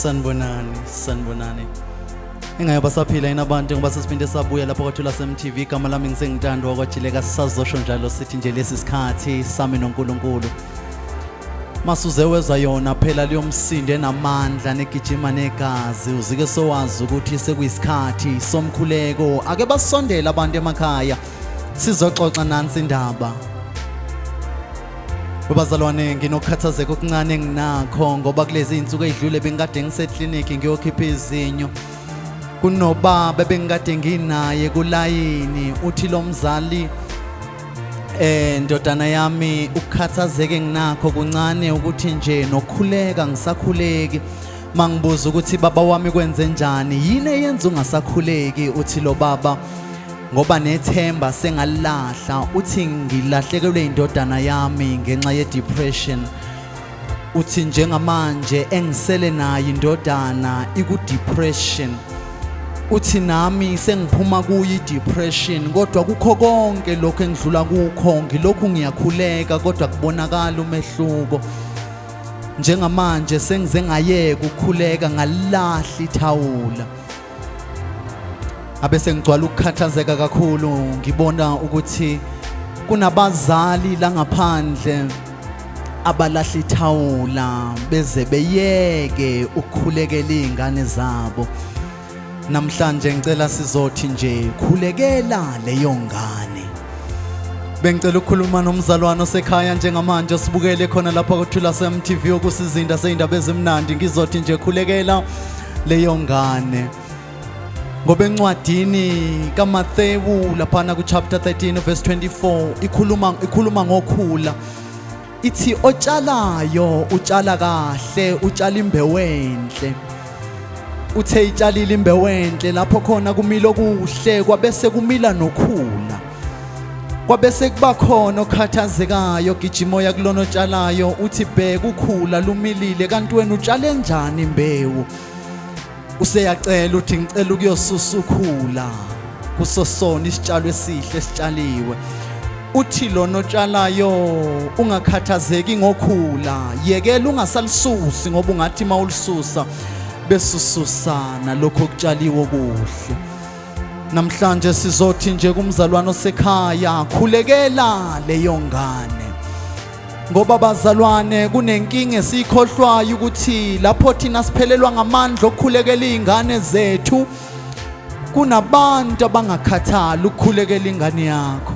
Sanibonani, sanibonani. Engabe basaphila yini abantu ngoba sesiphinde sabuya lapho kwathula SMTV. Igama lami ngisengintando wakwaJileka, sisazosho njalo sithi nje lesi sikhathi sami noNkulunkulu. Masuze wezwa yona phela leyomsindo enamandla negijima negazi, uzike sowazi ukuthi sekuyisikhathi somkhuleko. Ake basondele abantu emakhaya sizoxoxa nansi indaba. Bazalwane, nginokukhathazeka okuncane enginakho ngoba kulezi iy'nsuku ey'dlule bengikade ngiseklinikhi ngiyokhipha izinyo. Kunobaba ebengikade nginaye kulayini, uthi lo mzali, ndodana yami, ukukhathazeka enginakho kuncane ukuthi nje nokhuleka ngisakhuleki. Mangibuza ukuthi baba wami kwenze njani, yini eyenza ungasakhuleki, uthi lo baba ngoba nethemba sengalilahla, uthi ngilahlekelwe indodana yami ngenxa ye-depression. Uthi njengamanje engisele nayo indodana iku-depression, uthi nami sengiphuma kuyo i-depression, kodwa kukho konke lokhu engidlula kukho ngilokhu ngiyakhuleka, kodwa kubonakala umehluko. Njengamanje sengize ngayeka ukukhuleka, ngalilahla ithawula. Abe sengigcwala ukukhathazeka kakhulu, ngibona ukuthi kunabazali la ngaphandle abalahla ithawula beze beyeke ukukhulekela izingane zabo. Namhlanje ngicela sizothi nje khulekela leyo ngane. Bengicela ukukhuluma nomzalwane osekhaya njengamanje sibukele khona lapha kuthula SMTV okusizinda seyindaba ezimnandi, ngizothi nje khulekela leyo ngane. Ngoba encwadini kaMathewu laphana ku chapter 13 verse 24 ikhuluma ngokhula, ithi otshalayo utshala kahle, utshala imbewu enhle. Uthe itshalile imbewu enhle, lapho khona kumila okuhle, kwabese kumila nokhula, kwabese kuba khona okhathazekayo, gijima oya kulona otshalayo, uthi bheka ukhula lumilile, kanti wena utshale njani imbewu? Useyacela uthi ngicela ukuyosusa ukhula kuso sona isitshalo esihle esitshaliwe. Uthi lona otshalayo ungakhathazeki ngokhula, yekela ungasalisusi, ngoba ungathi mawulisusa besususana lokho okutshaliwe okuhle. Namhlanje sizothi nje kumzalwane osekhaya, khulekela leyo ngane. Ngoba bazalwane kunenkinga esiyikhohlwayo ukuthi lapho thina siphelelwa ngamandla okukhulekela izingane zethu, kunabantu abangakhathali ukukhulekela ingane yakho.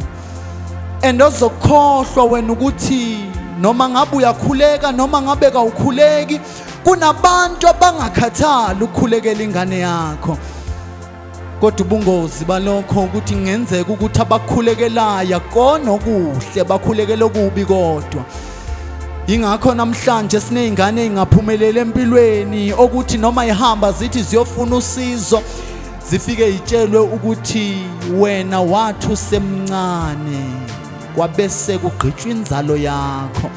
And ozokhohlwa wena ukuthi noma ngabe uyakhuleka noma ngabe kawukhuleki, kunabantu abangakhathali ukukhulekela ingane yakho. Kodwa ubungozi balokho ukuthi kungenzeka ukuthi abakhulekelayo akona okuhle, bakhulekela okubi. Kodwa ingakho namhlanje siney'ngane ey'ngaphumeleli empilweni, okuthi noma ihamba zithi ziyofuna usizo, zifike itshelwe ukuthi wena wathi usemncane kwabese kugqitshwa inzalo yakho.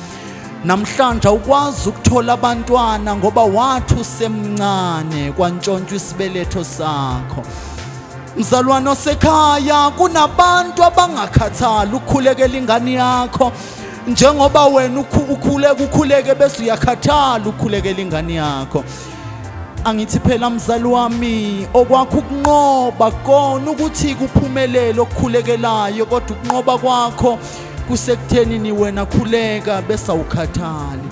Namhlanje awukwazi ukuthola abantwana ngoba wathi usemncane kwantshontshwa isibeletho sakho. Mzalwane osekhaya, kunabantu abangakhathali ukukhulekela ingane yakho njengoba wena ukhuleka ukhuleke bese uyakhathala ukukhulekela ingane yakho. Angithi phela mzali wami, okwakho ukunqoba kona ukuthi kuphumelele okukhulekelayo, kodwa ukunqoba kwakho kusekuthenini wena khuleka bese awukhathali.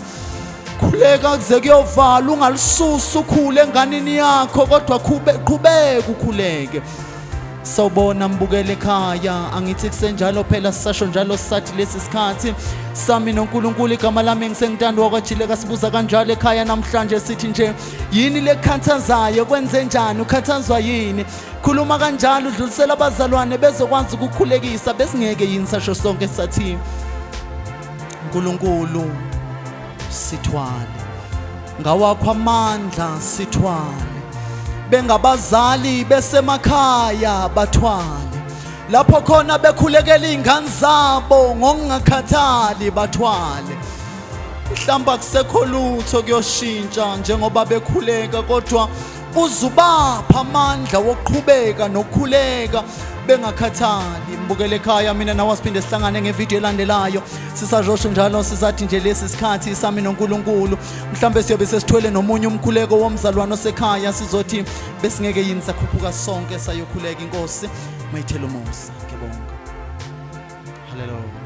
Khuleka kuze kuyovala, ungalisusa ukhule enganini yakho, kodwa qhubeka ukhuleke. Sawubona mbukele ekhaya, angithi kusenjalo phela, sisasho njalo sisathi lesi sikhathi sami noNkulunkulu. Igama lami ngisengintando wakwaJileka. Sibuza kanjalo ekhaya namhlanje sithi nje yini lekhathazayo, kwenze njani, ukhathazwa yini? Khuluma kanjalo udlulisela abazalwane bezokwazi ukukhulekisa. Besingeke yini sasho sonke sathi uNkulunkulu sithwale ngawakho amandla, sithwale bengabazali besemakhaya, bathwale lapho khona bekhulekela izingane zabo ngokungakhathali, bathwale. Mhlawumbe akusekho lutho kuyoshintsha njengoba bekhuleka, kodwa uzubapha amandla wokuqhubeka nokukhuleka. Bengakhathali. Mbukele ekhaya, mina nawe siphinde sihlangane ngevideo elandelayo. Sisazosho njalo, sisathi nje lesi sikhathi sami noNkulunkulu. Mhlambe siyobe sesithwele nomunye umkhuleko womzalwane osekhaya, sizothi besingeke yini sakhuphuka sonke sayokhuleka. Inkosi mayithele umusa. Ngiyabonga. Hallelujah.